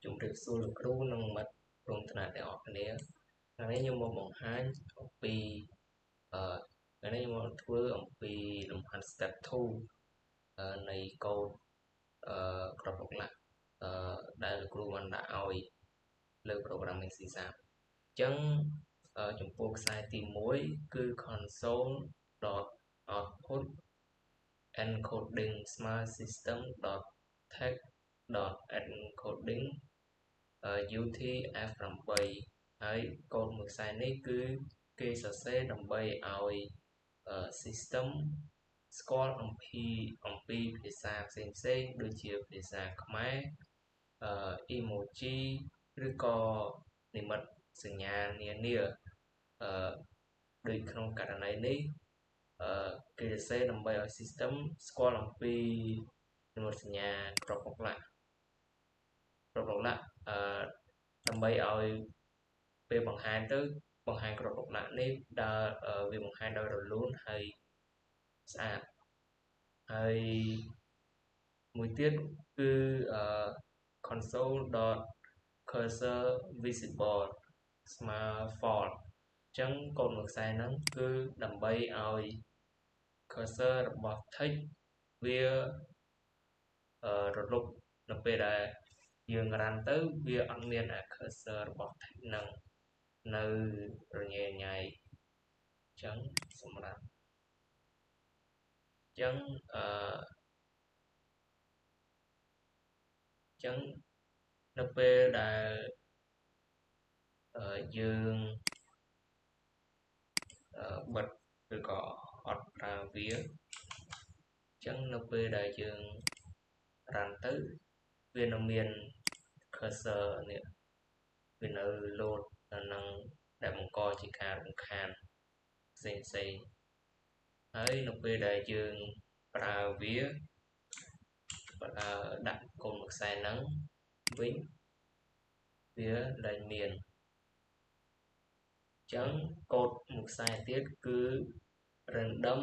ជម្រាបសួរលោកគ្រូនិងមិត្តរួមថ្នាក់ទាំងអស់គ្នាថ្ងៃនេះខ្ញុំមកបង្ហាញអំពីអឺថ្ងៃនេះខ្ញុំមកធ្វើអំពីលំហាត់ step 2នៃកូដអឺក្របលក្ខអឺដែលលោកគ្រូបានដាក់ឲ្យលើ programming C#។ អញ្ចឹងចំពោះខ្សែទី1គឺ console.output encoding ស្មើ system.text.encoding UTF-8 ហើយកូដមួយខ្សែនេះគឺគេសរសេរដើម្បីឲ្យ system ស្គាល់អំពីភាសាផ្សេងផ្សេងដូចជាភាសាខ្មែរ emoji ឬក៏និមិត្តសញ្ញានានាអឺដូចក្នុងករណីនេះអឺគេសរសេរដើម្បីឲ្យ system ស្គាល់អំពីនិមិត្តសញ្ញាក្របលក្ខក្របលក្ខអឺដើម្បីឲ្យពេលបង្ហាញទៅបង្ហាញក្របលក្ខនេះដើរវាបង្ហាញដោយរលូនហើយស្អាតហើយមួយទៀតគឺអឺ console.cursor visible ស្មើ false អញ្ចឹងកូដមួយខ្សែហ្នឹងគឺដើម្បីឲ្យ cursor របស់ text វារលុបនៅពេលដែលយើង run ទៅវាអត់មានអា cursor របស់ text ហ្នឹងនៅរញ៉េរញ៉ៃអញ្ចឹងសម្រាប់អញ្ចឹងអឺអញ្ចឹងនៅពេលដែលយើងបិទឬក៏អត់ប្រើវាអញ្ចឹងនៅពេលដែលយើង run ទៅវានៅមាន cursor នេះវានៅ load នៅនឹងដែលបង្កជាការរំខានផ្សេងផ្សេងហើយនៅពេលដែលយើងប្រើវាប្រើដាក់កូនមួយខ្សែហ្នឹងវិញវាលែងមានអញ្ចឹងកូដមួយខ្សែទៀតគឺ random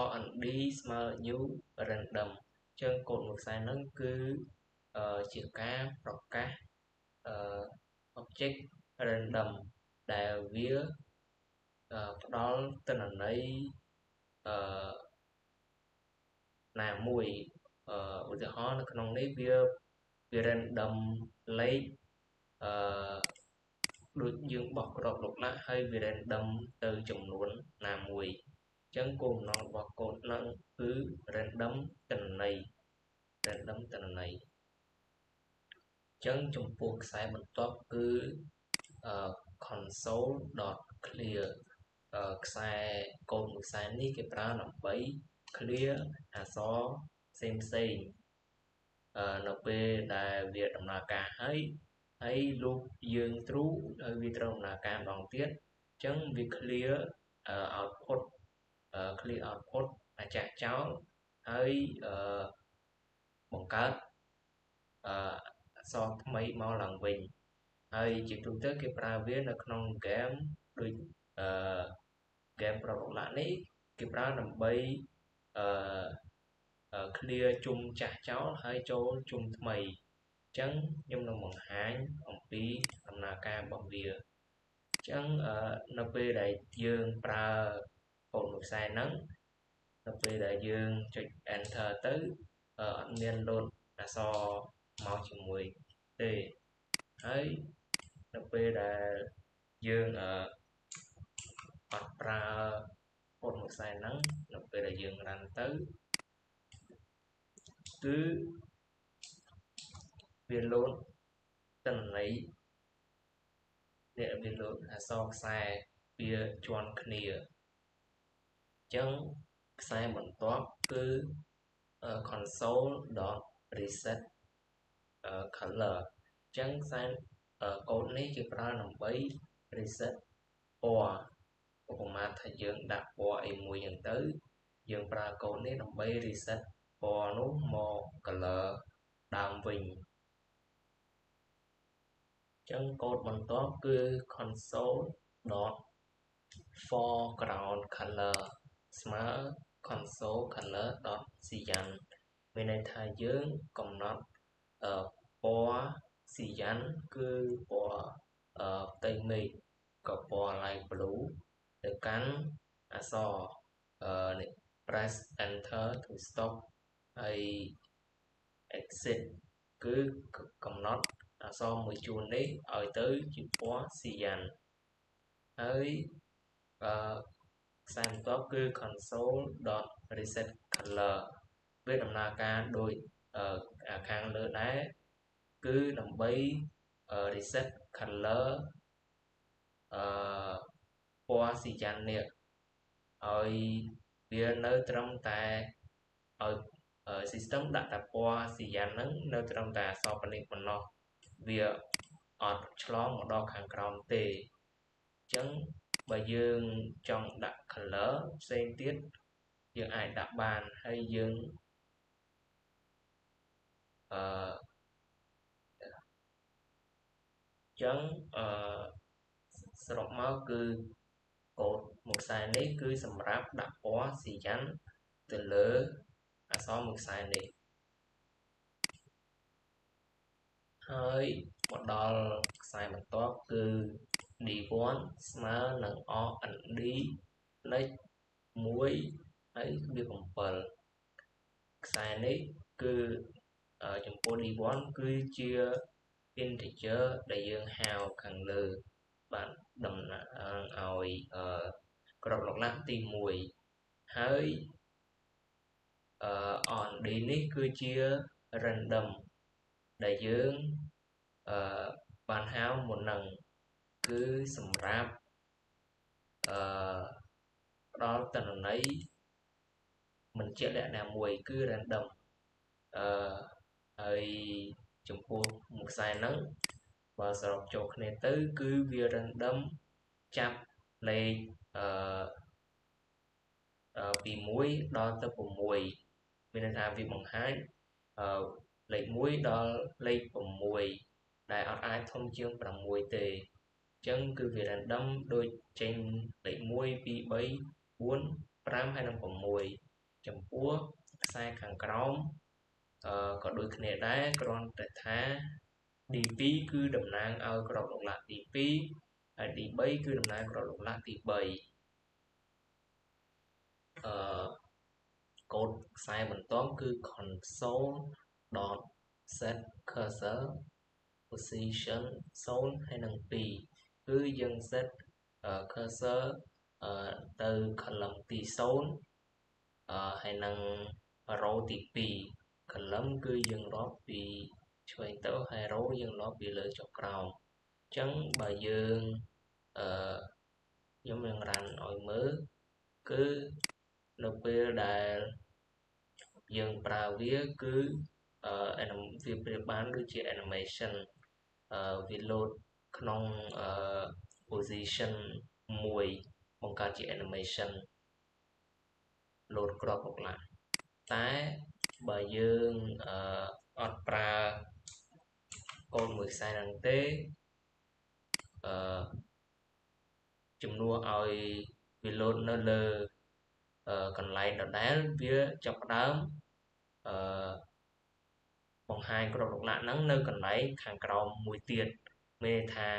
rnd ស្មើ new random អញ្ចឹងកូដមួយខ្សែហ្នឹងគឺជាការប្រកាសអឺ object random ដែលវាផ្ដល់ទិន្នន័យអឺណាមួយឧទាហរណ៍នៅក្នុងនេះវាវា random លេខអឺដូចយើងបោះក្របលុកឡាក់ហើយវា random ទៅចំនួនណាមួយអញ្ចឹងគោលបំណងរបស់កូដហ្នឹងគឺ random ទិន្នន័យ random ទិន្នន័យអញ្ចឹងចំពោះខ្សែបន្ទាប់គឺ console.clear ខ្សែកូដមួយខ្សែនេះគេប្រើដើម្បី clear អក្សរផ្សេងផ្សេងនៅពេលដែលវាដំណើរការហើយហើយ loop យើង true ហើយវាត្រូវដំណើរការម្ដងទៀតអញ្ចឹងវា clear output clear output អាចាស់ចោលហើយបង្កើតអក្សរថ្មីមកឡើងវិញហើយជាទូទៅគេប្រើវានៅក្នុង game ដូចអឺ game ប្រឡូកឡាក់នេះគេប្រើដើម្បីអឺ clear ជុំចាស់ចោលហើយចូលជុំថ្មីអញ្ចឹងខ្ញុំនឹងបង្ហាញអំពីដំណើរការរបស់វាអញ្ចឹងនៅពេលដែលយើងប្រើកូដមួយខ្សែហ្នឹងនៅពេលដែលយើងចុច enter ទៅអត់មាន load អក្សរមកជាមួយទេហើយនៅពេលដែលយើងអត់ប្រើកូដមួយខ្សែហ្នឹងនៅពេលដែលយើង run ទៅគឺវា load ទិន្នន័យនេះវា load អក្សរខ្សែវាជាន់គ្នាអញ្ចឹងខ្សែបន្ទាប់គឺ console.reset color អញ្ចឹងខ្សែកូដនេះគេប្រើដើម្បី reset ពណ៌ឧបមាថាយើងដាក់ពណ៌អីមួយអញ្ចឹងទៅយើងប្រើកូដនេះដើម្បី reset ពណ៌នោះមក color ដើមវិញអញ្ចឹងកូដបន្ទាប់គឺ console dot foreground color ស្មើ console color dot cyan មានន័យថាយើងកំណត់ពណ៌ cyan គឺពណ៌ផ្ទៃមេឃក៏ពណ៌ light blue ទៅកាន់អក្សរនេះ press enter to stop ហើយ exit គឺកំណត់អក្សរមួយជួរនេះឲ្យទៅជាពណ៌ cyan ហើយអឺខ្សែបន្ទាប់គឺ console.reset color វាដំណើរការដូចខាងលើដែរគឺដើម្បី reset color អឺពណ៌ cyan នេះឲ្យវានៅត្រឹមតែឲ្យ system ដាក់តែពណ៌ cyan ហ្នឹងនៅត្រឹមតែអក្សរប៉ុណ្នេះប៉ុណ្ណោះវាអត់ឆ្លងមកដល់ខាងក្រោមទេអញ្ចឹងបើយើងចង់ដាក់ color ផ្សេងទៀតយើងអាចដាក់បានហើយយើងអឺចឹងអឺសរុបមកគឺកូដមួយខ្សែនេះគឺសម្រាប់ដាក់ពណ៌ cyan ទៅលើអក្សរមួយខ្សែនេះហើយមកដល់ខ្សែបន្ទាប់គឺ D1 ស្មើនឹង RND លេខ1ហើយវា7ខ្សែនេះគឺចំពោះ D1 គឺជា integer ដែលយើងហៅខាងលើបានតំណាងឲ្យក្របលក្ខណៈទី1ហើយRND នេះគឺជា random ដែលយើងបានហៅមុននឹងគឺសម្រាប់អឺផ្ដល់ទិន្នន័យមិនជាក់លាក់ណាមួយគឺ random អឺហើយចំពោះមួយខ្សែហ្នឹងបើសរុបចូលគ្នាទៅគឺវា random ចាប់លេខអឺពី1ដល់ទៅ6មានន័យថាវាបង្ហាញអឺលេខ1ដល់លេខ6ដែលអត់អាចធំជាង6ទេអញ្ចឹងគឺវា random ដូចចេញលេខ1 2 3 4 5ហើយនិង6ចំពោះខ្សែខាងក្រោមក៏ដូចគ្នាដែរគ្រាន់តែថា D2 គឺតំណាងឲ្យក្របលក្ខណៈទី2ហើយ D3 គឺតំណាងក្របលក្ខណៈទី3អឺកូដខ្សែបន្ទាប់គឺ console.set cursor position 0ហើយនិង2គឺយើង set cursor ទៅ column ទី0ហើយនិង row ទី2 column គឺយើងរាប់ពីឆ្វេងទៅហើយ row យើងរាប់ពីលើចុះក្រោមអញ្ចឹងបើយើងអឺខ្ញុំនឹង run ឲ្យមើលគឺនៅពេលដែលយើងប្រើវាគឺវាប្រៀបបានដូចជា animation វា load ក្នុងposition មួយបង្កើតជា animation load ក្របលក្ខណៈតែបើយើងអត់ប្រើកូដមួយខ្សែហ្នឹងទេអឺជំនួសឲ្យវា load នៅលើកន្លែងដដែលវាចាប់ផ្ដើមអឺបង្ហាញក្របលក្ខណៈហ្នឹងនៅកន្លែងខាងក្រោមមួយទៀតមានន័យថា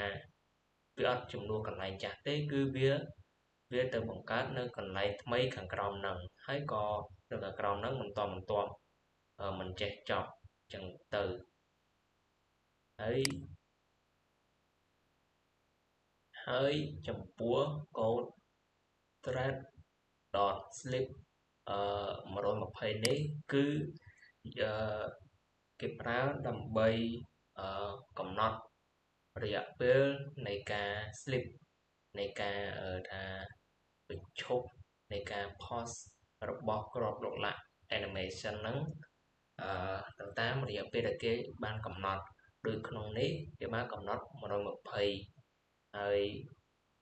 វាអត់ជំនួសកន្លែងចាស់ទេគឺវាទៅបង្កើតនៅកន្លែងថ្មីខាងក្រោមហ្នឹងហើយក៏នៅខាងក្រោមហ្នឹងបន្តបន្ទាប់មិនចេះចប់ចឹងទៅហើយហើយចំពោះកូដ thread.sleep 120នេះគឺគេប្រើដើម្បីកំណត់រយៈពេលនៃការ sleep នៃការថាបញ្ឈប់នៃការ pause របស់ក្របលក្ខណៈ animation ហ្នឹងទៅតាមរយៈពេលដែលគេបានកំណត់ដូចក្នុងនេះគេបានកំណត់120ហើយ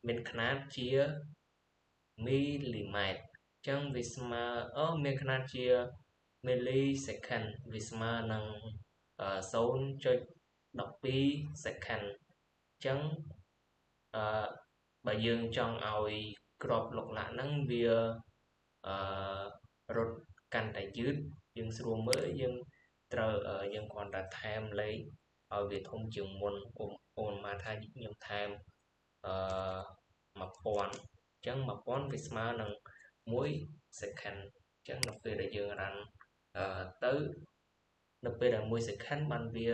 មានຂະຫນាតជាមីលីម៉ែត្រអញ្ចឹងវាស្មើមានຂະຫນាតជា millisecond វាស្មើនឹង 0.12 second អញ្ចឹងអឺបើយើងចង់ឲ្យក្របលក្ខណៈហ្នឹងវាអឺរត់កាន់តែយឺតយើងស្រួលមើលយើងត្រូវយើងគ្រាន់តែថែមលេខ ឲ្យវាធំជាងមុន ឧបមាថាខ្ញុំថែមអឺ1000 អញ្ចឹង1000វាស្មើនឹង1 second អញ្ចឹងនៅពេលដែលយើង run ទៅ នៅពេលដែល1 second បានវា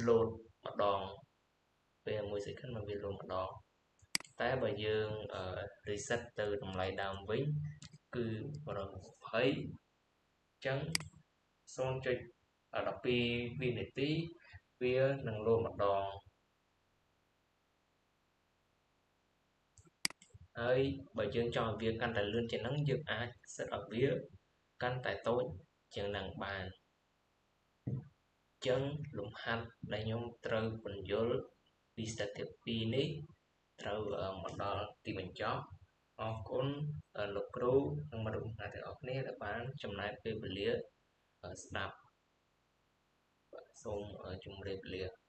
load ម្ដង ពេល1 second បានវា load ម្ដង តែបើយើង reset ទៅតម្លៃដើមវិញគឺ120 អញ្ចឹង0.12វិនាទីវានឹងលោតម្ដង។ ហើយបើយើងចង់ឲ្យវាកាន់តែលឿនជាងហ្នឹង យើងអាច set ឲ្យវាកាន់តែតូចជាងហ្នឹងបាន។ អញ្ចឹងលំហាត់ដែលខ្ញុំត្រូវពន្យល់ពី step ទី2នេះត្រូវមកដល់ទីបញ្ចប់។ អរគុណលោកគ្រូនិងមិត្តរួមថ្នាក់ទាំងអស់គ្នាដែលបានចំណាយពេលវេលាស្ដាប់។ សូមជម្រាបលា។